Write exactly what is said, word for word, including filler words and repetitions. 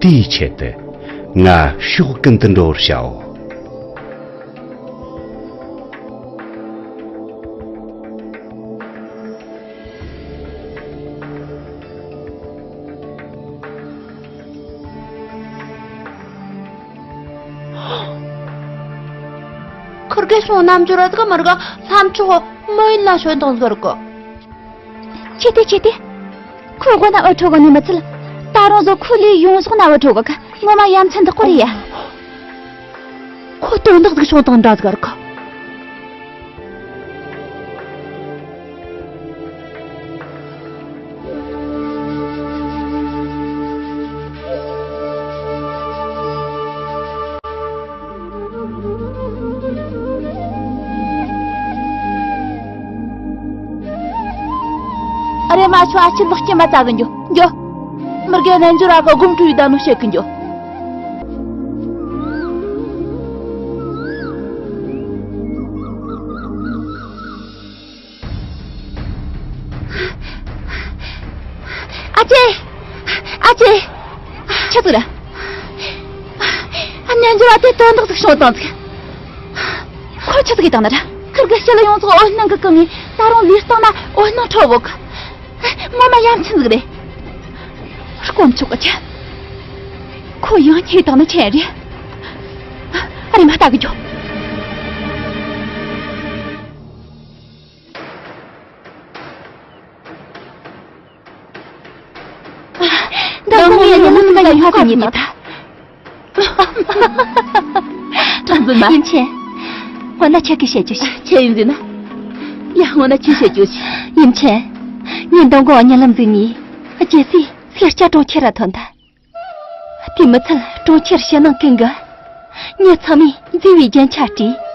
དེའི་ཆེད་དུ་ང་ཕྱོགས་ཀུན་ཏུ་འགྲོ་བར་བྱའོ། ཁུར་གེ་སོང་རྣམ་འགྱུར་ར་དགའ་མར་ག་ལྷམ་ཆོག་མོ་ཡིན་ལ་ཤོད་དང་གར་གོ། ཁྱེད་དེ་ཁྱེད་དེ། ཁོ་དགོ་ན་འུ་ཁྲོ་གོ་ནི་མི་ཚུལ། ད་རུང་བཟོ་ཁོ་ལས་ཡོང་སོང་ན་འུ་ཁྲོ་གོ་ག་ངོ་མ་ཡ་མཚན་འདི་ཀོ་རེད་ཡ། ཁོ་དོན་དག་ཟིག་བྱུང་དང་འདྲ་ཟིག་གར་གོ། ཨ་རེ་མ་ཆུ་ཨ་ཆི་ལག་སྐྱེ་མ་ཙ་གི་འགྱོ་འགྱོ། མི་རྒན་ནན་འཇུ་ར་གི་སྒོམ་ཀྲུའི་ད་ནུ་བཤད་གི་འགྱོ། ཨ་ཅེ། ཨ་ཅེ། ཆི་ཟིག་རེད། ཨ་ནེ་འཇུ་བ་དེ་དོན་དག་ཟིག་བྱུང་བཏང་ཟིག། ཁོ་ཆི་ཟིག་གི་བཏང་ན་ར། ཁིར་གི་ཕྱི་ལ་ཡོང་ཟིག་འོད་སྣང་གི་གང་ངས་ད་རུང་ལུས་བཏང་ན་འོད་སྣང་འཕྲོ་བོ་གི། ངོ་མ་ཡ་མཚན་ཟིག་རེད། སྐོམ་ཆོག་གི་ཆ། ཁོ་ཡང་ཉེས་བཏང་ན་ཆེན་རེད། ཨ་རེ་མ་ལྟ་གི་འགྱོ། འདི་ངོ་མ་ཡིན་ལ་མི་ལ་ཡོད་ཁ་ཉེས་ད། གྲངས་འཛིན་མ། ཡིན་ཆེན། སྔོན་ན་ཁྱེད་ཀྱིས་བཤད་རྒྱུ་ཞིག་ཁྱེད་ཡིན་འཛིན་ན། ཡ་སྔོན་ན་ཁྱེད་བཤད་རྒྱུ་ཞིག་ཡིན་ཆེན། ངས་འདང་གོ་ཉེ་ལམ་འཛིན་ནི། རྒྱལ་སྲས་སེར་སྐྱ་གྲོང་ཁྱེར་ར་ཐོན་ད། དེ་མི་ཚད་གྲོང་ཁྱེར་ཕྱི་ནང་ཀུན་གི། མྱི་ཚང་མས་མཛེས་པའི་རྒྱན་ཆ་སྤྲས།